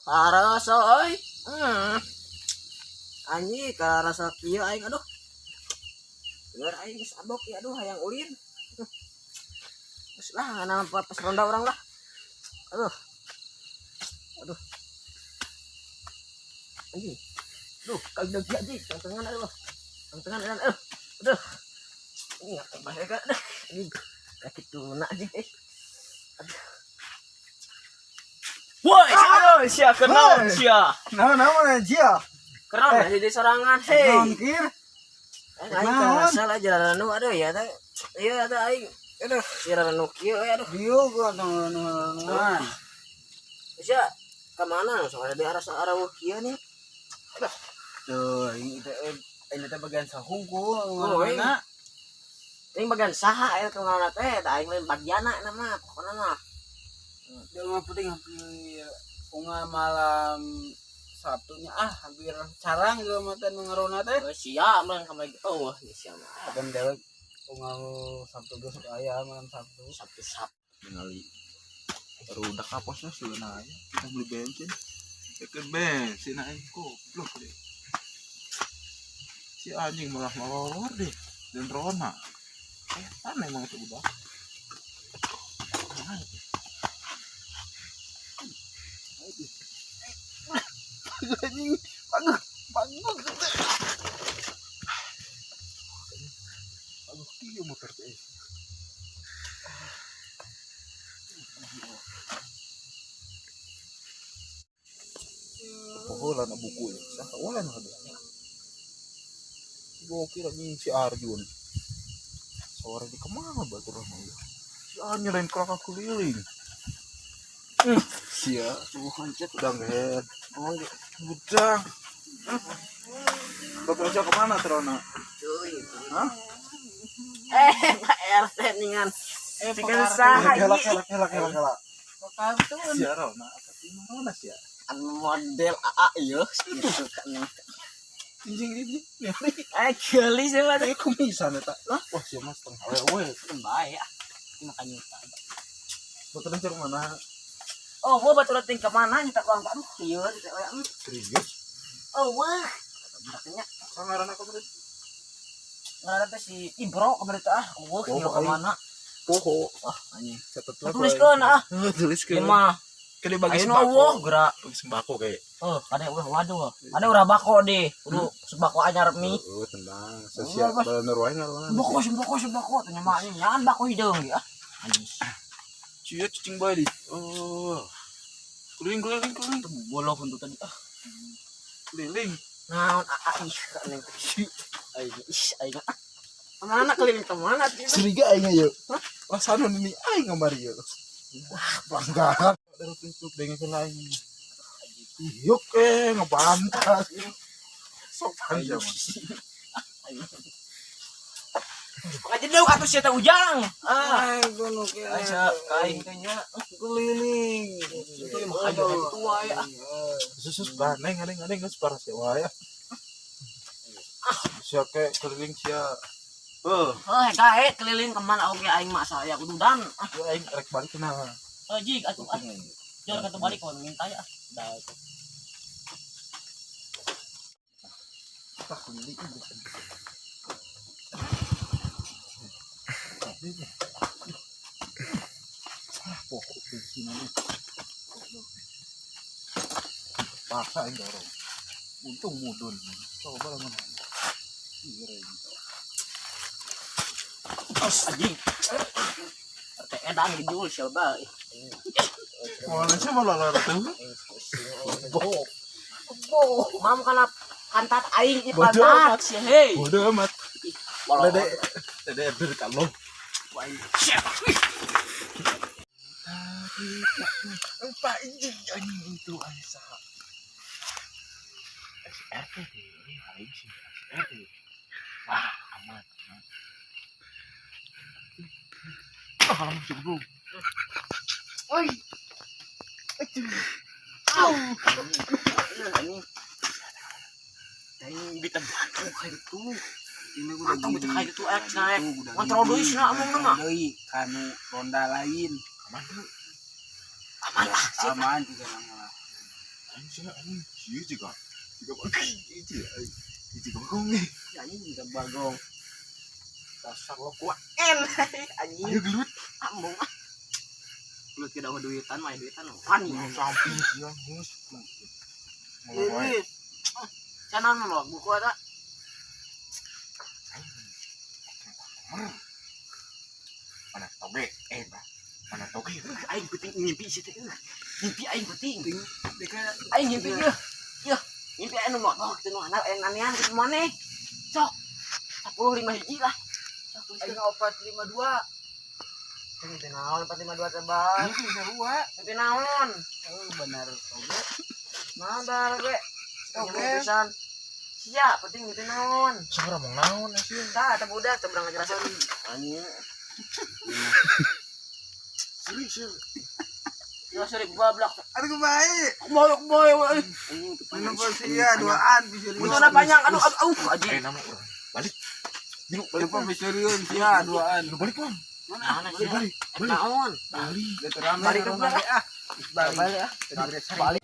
Parasa euy. Anjing karasa kieu aing, aduh. Bener aing geus abok ya, aduh, hayang ulin. Geus lah, ngana pas ronda urang lah. Aduh. Aduh. Anjing. Aduh, kagak anjing, tengtengan, aduh. Tengtengan, aduh. Aduh. Ini ngapa bahaya kan? Aduh. Anjing. Sakit tuna anjing eh. Aduh. Woi, aduh, sia kenal sia. Nah, naon sia? Keren jadi sorangan, hei. Naon kir? Eh, aing karasa lah jalan nu, aduh ya teh. Iya teh aing. Aduh, jalan nu kieu euy, aduh. Dieu gua tong nuan. Sia ka mana soalnya di arah arah kieu nih. Aduh. Tuh, aing teh aing teh bagian sahungkul Oh, mana? Aing bagian saha aya ka ngaranna teh, da aing lain bagianna na mah, pokona mah. Dia mah penting hampir unga malam Sabtunya, ah, hampir carang juga mah teh nu ngarona teh. Oh, sia mah kamari, oh sia mah. Kan dewek unga Sabtu geus aya malam Sabtu. Sabtu Sabtu. Ningali barudak kaposnya sudah nanya kita beli bensin ya ke bensin, aing goblok deh, si anjing malah molor deh dan Rona eh kan emang itu udah. Anjing, bagus bagus bagus kieu motor teh. Poholan na buku ini. Sah, wala na kadanya. Si gokil anjing si Arjun. Sore di kemana batur mah ya? Si Arjun lain kelakar keliling. Sia, Tuh hancet. udah ngehead. Oh, Udah. Bapak aja kemana Trona? cuy. Hah? Eh, Pak RT ningan. Eh, Sigan saha Kelak ieu? kelak kelak kelak kelak. Kartun. Sia Rona, apa sih Rona sia? Anu model AA ieu gitu kan. Anjing ini. Eh, geuli sih mah. Eh, kumisan eta. Wah, sia mah setengah wewe. Bae ah. Ini makan nyuta. Batur cek mana? Oh, gua batur ting ke mana nyetak uang, aduh, ieu teh we. Serius? Oh, wah. Budak nya. Sangaran aku terus. Ngaranna teh si Ibro kemarin teh, ah, wah, Oh, ieu ke mana? Poho. Ah, anjing. Catat lah. Tuliskeun ah. Tuliskeun. Ieu mah. Kene bagi Ayeuna sembako. eueuh gerak. Bagi sembako kayak. Oh, ada ulah, waduh. Ada urah bako deh. Kudu sembako anyar mi. Oh, tenang. Sosial Oh, Bos. bener wae ngaran. Sembako, sembako, sembako. Tanya mah anjing, jangan bako hideung ya. Anjing. Cia cicing bae di. Oh. Keliling keliling keliling. Itu boloh untuk tadi ah. Keliling. Naon ah ah, ih anjing. Aing ih aing ah. Kemana keliling kemana tuh? Curiga aing yeuh. Rasana ini aing ngamari yeuh. Wah, pelanggaran. Dari tutup dengan lain. Yuk eh ngebantah. Sopan siapa? Ngajeduk atuh sia teh Ujang. Ah. Aing nu kieu. Aing sia ka aing teh nya Keliling. Itu mah aja tua ya. Susus baneng ngadeng ngadeng geus parah sia wae. Sia kayak keliling sia. Eh, Oh, gae keliling kemana oge aing mah saya kudu dan. Ah, ya aing rek balik kenal. oh, jig atuh ah. Jor kata balik kalau minta ya. Dah itu. Tah keliling. Ah, pokok bensin aja. Paksa aing dorong. Untung mudun. Coba lah mana. Iya, ini. Anjing. RT edan gejul siapa? Mana sih malah lara tuh? Bok. Mam kana pantat aing i Bodoh pantat amat. sia hei. Bodoh amat. Bolot. Dede, dede ber kalau. Empat anjing anjing itu anjing saha. SRT aing sih SRT. Wah, aman. Aman. Ah, masuk bro. Oi. Au. Anjing. Anjing bisa bantu kayak gitu. Ini gua Mantap gitu kayak gitu ek naik. Ngontrol deui cenah omong mah. Deui kanu ronda lain. Aman tuh. Aman lah sih. Aman juga nama. Anjing sih anjing. Sih juga. Juga bagong itu ya. Itu bagong nih. Anjing Bisa bagong. dasar lo kuat en anjing. Ayo gelut. Ambung ah. Gelut kita duitan mah duitan wani. Samping sih geus. Ini. Canan lo buku ada. Mana toge? Eh, bah. Mana toge? Aing penting ngimpi sih teh. Ngimpi aing penting. Deka Aing ngimpi yeuh. Yeuh, ngimpi aing nu motor kitu nu anak aing anehan kitu maneh. Sok. 10 5 hiji lah. Sok tulis. Aing 452. Ngimpi naon 452 teh, Bang? Ini sarua. Ngimpi naon? Oh, benar toge. Mana gue? Oke. Pisan. Siap, penting ngimpi naon. Sekarang mau naon sih? Tah, teh budak teh berang ngajelasan. Anjing. Serius, serius. Ya seri bablak. Aduh kebaik. Kumaha kumaha. Anjing teu Mana panjang. sia duaan bisa Buntutna panjang. Aduh, aduh, aduh, anjing. Eh, nama orang. Balik. Yuk, balik. Lupa bisa sia duaan. Lu balik, Bang. Mana sih? Balik, balik. Naon? Balik. Udah terame Balik ke ronda belakang. ah. Balik. Balik ah. Balik. Balik.